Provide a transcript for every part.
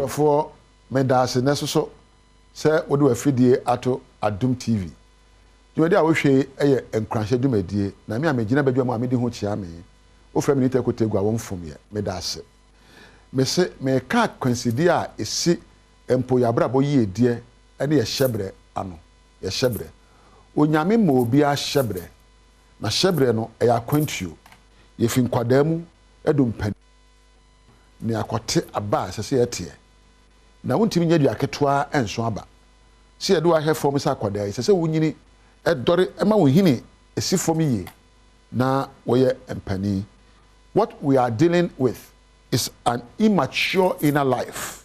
Ɔdɔfoɔ, meda ase nnɛ soso sɛ wode w'afidie ato Adom TV. Dwumadie a wohwɛ yi yɛ nkuranhyɛ dwumadie, na me a megyina badwa mu a medi ho kyea me. Wofrɛ me Nita Kotegu a womfom yɛ. Meda ase. Mese mereka akwansideɛ a ɛsi mpo yɛabrabɔ yiedie ne yɛ hyɛbrɛ ano. Yɛ hyɛbrɛ. Onyame ma obiara hyɛbrɛ. Na hyɛbrɛ no, ɛyɛ akwantuo. Yɛfi nkwadaa mu du mpanin mu na yɛakɔte aba a ɛsɛ sɛ yɛteɛ. Na wontumi nyɛ dua ketewa nso aba. Sɛ yɛde wo ahwɛ fam sɛ akwadaa yi, ɛsɛ sɛ wonyini dɔre ma wo nhini si fam yie na woyɛ mpanin. What we are dealing with is an immature inner life,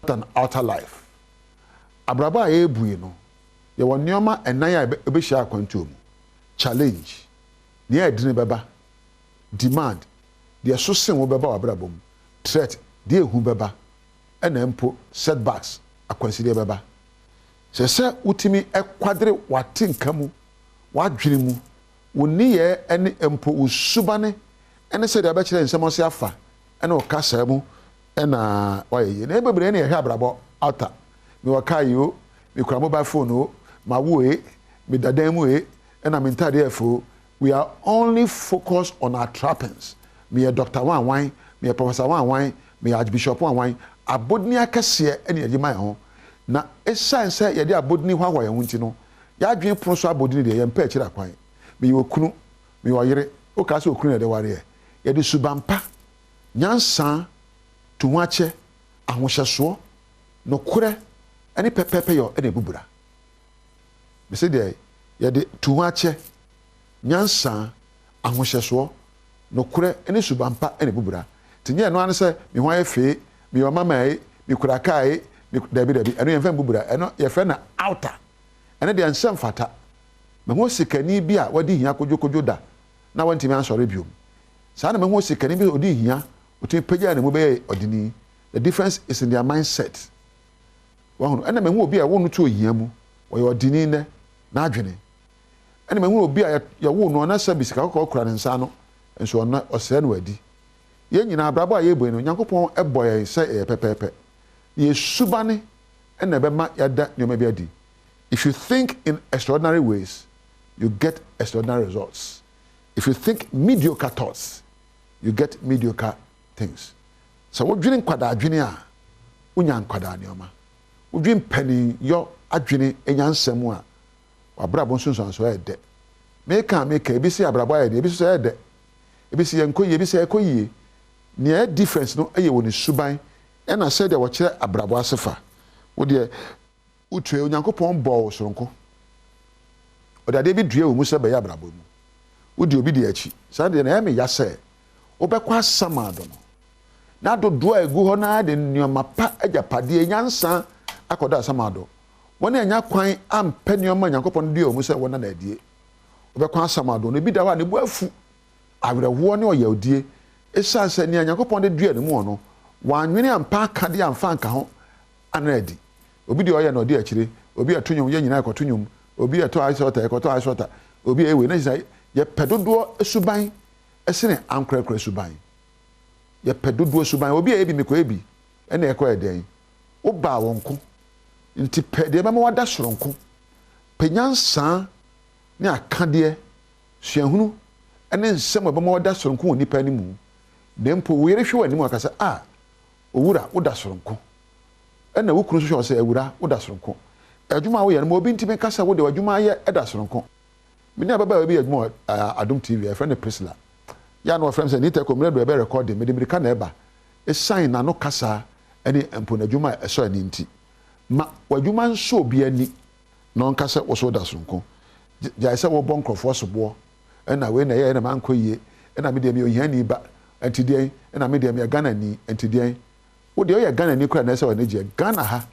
not an outer life. Abrabɔ a yɛrebu yi no, yɛwɔ nneɛma nnan a ɛbɛhyia akwantuo mu. Challenge, nea ɛdene bɛba. Demand, deɛ ɛso sen wo bɛba w'abrabɔ mu. Threat, deɛ ehu bɛba. Ɛna mpo setbacks, akwansideɛ bɛba. Sɛ sɛ wotumi kwadere w'atenka mu, w'adwene mu, wo nneyɛɛ ne mpo wo subane ne sɛdeɛ wobɛkyerɛ nsɛm ase afa ne wo kasaa mu na woayɛ yie. Na yɛn bebree na yɛhwɛ abrabɔ altar. Mewɔ car yi o, mekura mobile phone o, mawo e, meda dan mu e, ɛna me ntaadeɛ yɛ fɛ o. We are only focused on our trappings. Meyɛ Doctor wanwan, meyɛ Professor wanwan, meyɛ Archbishop wanwan. Abodini akɛseɛ na yɛde ma yɛn ho. Na ɛsiane sɛ yɛde abodini hoahoa yɛn ho nti no, yɛadwene pono so abodini deɛ, yɛmpɛ akyiri akwan. Meyɛ okunu, meyɛ ɔyere. Wokaa sɛ okunu na yɛde wareɛ. Yɛde suban pa, nyansa, tuhoakyɛ, ahohyɛsoɔ, nokorɛ ne pɛpɛɛpɛyɔ na ɛbu bra. Mese deɛ, yɛde tuhoakyɛ, nyansa, ahohyɛsoɔ, nokorɛ ne suban pa na ɛbu bra. Nti nyɛ ɛno ara ne sɛ me ho ayɛ fee, meyɛ ɔmama ee, mekura kaa ee, me, dabi dabi, ɛno yɛmfa mbu bra. Ɛno yɛfrɛ no outer. Ɛno deɛ ɛnsɛ mfata. Mahu osikani bi a wadi hia kodwokodwo da na wantumi ansɔre biom. Saa na mahu osikani bi a ɔdi hia, ɔtumi pagyaa ne mu bɛyɛɛ ɔdeni. The difference is in their mindset. Wahunu? Ɛna mahu obi a yɛwoo no too ohia mu, ɔyɛ ɔdeni nnɛ, n'adwene. Ɛna mahu obi a yɛwoo no na sɛbi sika kɔkɔɔ kura ne nsa ano, nso ɔnnɛ ɔsrɛ na wadi. Yɛn nyinaa, abrabɔ a yɛrebɔ yi no, Onyankopɔn bɔ yɛn sɛ yɛyɛ pɛpɛɛpɛ. Na yɛn subane na ɛbɛma yɛada nneɛma bi adi. If you think in extraordinary ways, you get extraordinary results. If you think mediocre thoughts, you get mediocre things. Sɛ wodwene nkwadaa adwene a, wonya nkwadaa nneɛma. Wodwene mpaninyɔ adwene nyansa mu a, w'abrabɔ nsunsuansoɔ yɛ dɛ. Meka a meka, ebi se abrabɔ ayɛ den, ebi nso sɛ ɛyɛ dɛ. Ebi se yɛnkɔ yie, ebi se ɛkɔ yie. Nea ɛyɛ difference no yɛ wɔ ne suban ɛna sɛdeɛ wɔkyerɛ abrabɔ ase fa. Wo deɛ, wotue, Onyankopɔn bɔɔ wo soronko. Ɔde adeɛ bi dua wo mu sɛ bɛyɛ abrabɔ mu. Wodi obi deɛ akyi. Saa deɛ na ɛyɛ me ya sɛ wobɛkɔ asamado no na dodoɔ a ɛgu hɔ no ara de nneɛma pa, agyapadeɛ, nyansa akɔda asamado. Wɔn annya kwan ampɛ nneɛma a Onyankopɔn dua wɔn mu sɛ wɔnna no adie. Wobɛkɔ asamado no, ebi da hɔ a ne bo afu, awerɛhoɔ ne ɔyawdie, esiane sɛ nea Nyankopɔn de dua ne mu no, wannwene ampa akadeɛ amfa anka ho anna adi. Obi deɛ ɔyɛ na ɔdi akyire, obi ɛto nnwom, yɛn nyinaa yɛkɔto nnwom, obi ɛtɔ ice water, yɛkɔtɔ ice water, obi ɛyɛ wei, na kyerɛ sɛ yɛpɛ dodoɔ suban sene ankorankora suban. Yɛpɛ dodoɔ suban, obi ɛyɛ bi mekɔyɛ bi, ɛna ɛkɔyɛ dɛn? Wobaa wo nko, nti pɛ deɛ ɛbɛma woada soronko. Pɛ nyansa ne akadeɛ, suahunu ne nsɛm a ɛbɛma woada soronko wɔ nnipa anim. Na mpo wo yere hwɛ w'anim a ɔka sɛ, Ah, owura, woda soronko. Ɛnna wo kunu nso hwɛ wo sɛ, Awura, woda soronko. Adwuma a woyɛ no, ma obi ntumi nka sɛ wo deɛ w'adwuma ayɛ da soronko. Me ne ababaawa bi yɛ adwuma wɔ Adom TV, yɛfrɛ no Priscilla. Yɛ a na ɔfrɛ me sɛ, Nita kɔ mmerɛ du ɛbɛ recording, mede mmirika na ɛba. Esiane n'ano kasa ne mpo n'adwuma a ɛsɔ ani nti. Ma w'adwuma nsɔ obi ani na ɔnka sɛ wo so woda soronko. Gyae sɛ wobɔ nkurɔfoɔ soboɔ, ɛna wei na ɛyɛeɛ na mankɔ yie, ɛna me deɛ meyɛ ohiani ba, ɛnti deɛn, ɛna me deɛ meyɛ Ghanani, ɛnti deɛn. Wo deɛ woyɛ Ghanani koraa na ɛsɛ sɛ w'ani gyeɛ. Ghana ha,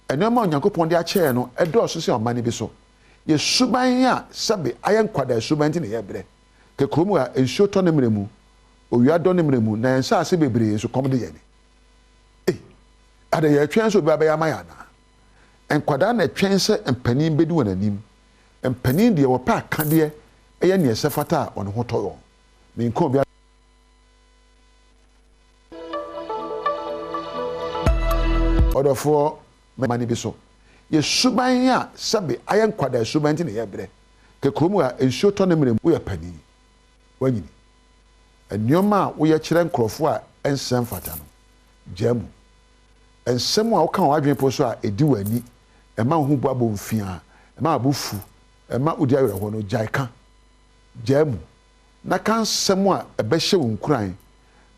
nneɛma a Onyankopɔn de akyɛ yɛn no ɛdɔɔso sen ɔman bi so. Yɛn suban a sɛbe ayɛ nkwadaa suban nti na yɛbrɛ. Kɛ kurom ha, nsuo tɔ ne mmerɛ mu, owia dɔ ne mmerɛ mu, na yɛn nsaase bebree nso kɔm de yɛn. Ei, adɛn yɛretwɛn sɛ obi abɛyɛ ama yɛn anaa? Nkwadaa na ɛtwɛn sɛ mpanin bɛdi wɔn anim. Mpanin deɛ wɔpɛ akadeɛ yɛ nea ɛsɛ fata a wɔn ho tɔ wɔn. Menka obiara. Ɔdɔfoɔ, mɛma no bi so. Yɛ suban a sɛbe ayɛ nkwadaa suban nti na yɛbrɛ. Kɛ kurom ha, nsuo tɔ ne mmerɛ mu, woyɛ panin, woanyini. Nneɛma a woyɛ kyerɛ nkurɔfoɔ a ɛnsɛ mfata no, gyaa mu. Nsɛm a woka wɔ w'adwene po so a ɛdi w'ani, ɛma wo ho bu abomfiaa, ɛma wo bo fu, ɛma wodi awerɛhoɔ no, gyae ka. Gyaa mu, na ka nsɛm a ɛbɛhyɛ wo nkuran,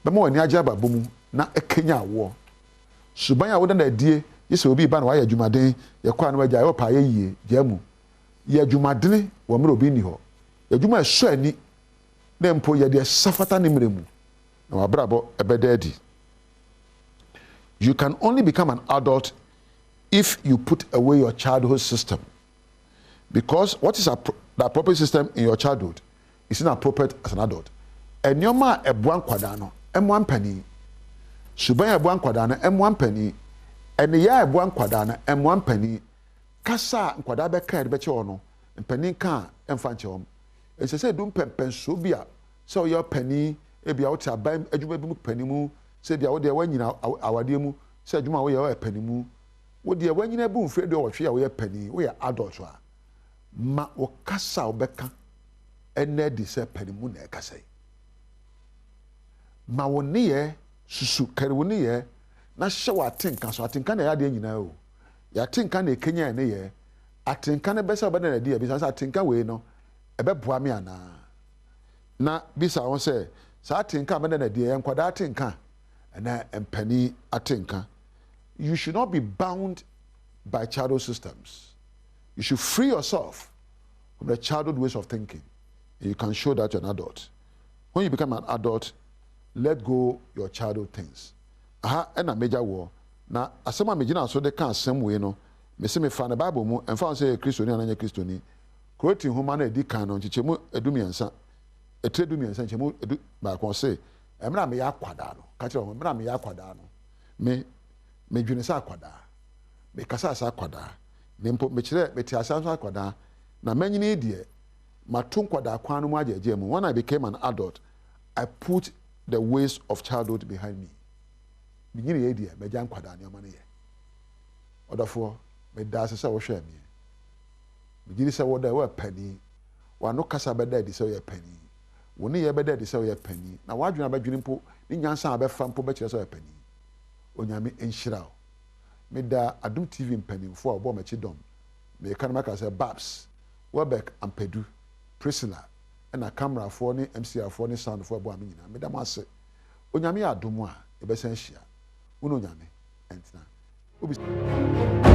bɛma w'ani agye abrabɔ mu, na ɛkanyan woɔ. Suban a woda no adie, gye sɛ obi reba na wayɛ adwumaden, yɛkɔ a na wagyae, wopɛ a yɛ yie, gyaa mu. Yɛ adwumadene wɔ mmerɛ obi nni hɔ. Yɛ adwuma a ɛsɔ ani, na mpo yɛ deɛ ɛsɛ fata ne mmerɛ mu, na w'abrabɔ bɛda adi. You can only become an adult if you put away your childhood system. Because what is the appropriate system in your childhood is inappropriate as an adult. Nneɛma a ɛboa nkwadaa no, ɛmmoa mpanin. Suban a ɛboa nkwadaa no, ɛmmoa mpanin. Nneyɛe a ɛboa nkwadaa no, ɛmmoa mpanin. Kasa a nkwadaa bɛka a yɛde bɛkyɛ wɔn no, mpanin ka a, ɛmfa nkyɛ wɔn. Ɛnsɛ sɛ ɛdu mpɛmpɛnsoɔ bi a sɛ woyɛ ɔpanin, ebia wote aban adwuma bi mu panin mu, sɛ ebia wo deɛ woanyini awadeɛ mu, sɛ adwuma a woyɛ woyɛ panin mu, wo deɛ woanyini abu mfeɛ aduɔwɔtwe a woyɛ panin, woyɛ adult a, ma wo kasa a wobɛka ɛnna adi sɛ panin mu na ɛkasa yi. Ma wo nneyɛɛ susu, kari wo nneyɛɛ na hyɛ w'atenka so. Atenka na ɛyɛ adeɛ nyinaa o. Yɛ atenka na ɛkanyan yɛn nneyɛɛ. Atenka no bɛ sɛ wobɛda no adi a, bisa sɛ atenka wei no, ɛbɛboa me anaa? Na bisa wo ho sɛ, saa atenka a mɛda no adi, ɛyɛ nkwadaa atenka anaa mpanin atenka? You should not be bound by childhood systems. You should free yourself from the childhood ways of thinking and you can show that you're an adult. When you become an adult, let go your childhood things. Aha ɛna megya woɔ. Na asɛm a megyina so de ka asɛm wei no, mese mefa no Bible mu, ɛmfa ho sɛ yɛ Kristoni anaa nyɛ Kristoni. Koroti nhoma no a edi kan no, nkyekyɛmu dumiɛnsa, etire dumiɛnsa, nkyɛmu du baako, ɔse, Mmerɛ a meyɛ akwadaa no, ka kyerɛ wɔn, mmerɛ a meyɛ akwadaa no, me, medwene sɛ akwadaa, mekasaa sɛ akwadaa, na mpo mekyerɛɛ, metee aseɛ nso akwadaa, na manyini yi deɛ, mato nkwadaa kwan no mu agyɛɛgyɛɛ mu, when I became an adult, I put the ways of childhood behind me. Menyiniiɛ yi deɛ, magya nkwadaa nneɛma no yɛ. Ɔdɔfoɔ, meda ase sɛ wohwɛɛ meɛ. Megye di sɛ wo dɛ, woyɛ panin. W'ano kasa bɛda adi sɛ woyɛ panin. Wo nneyɛe bɛda adi sɛ woyɛ panin. Na w'adwene a wobɛdwene mpo ne nyansa a wobɛfa mpo bɛkyerɛ sɛ woyɛ panin. Onyame nhyira wo. Meda Adom TV mpanimfoɔ a wɔbɔɔ m'akyi dɔm. Mereka no maka sɛ Babs, Welbeck Ampadu, Priscilla, ɛna camerafoɔ ne MCRfoɔ ne soundfoɔ a ɛboaa me nyinaa. Meda mo ase. Onyame yɛ adom a, yɛbɛsan ahyia. Wo ne Onyame ntena. Wobisa.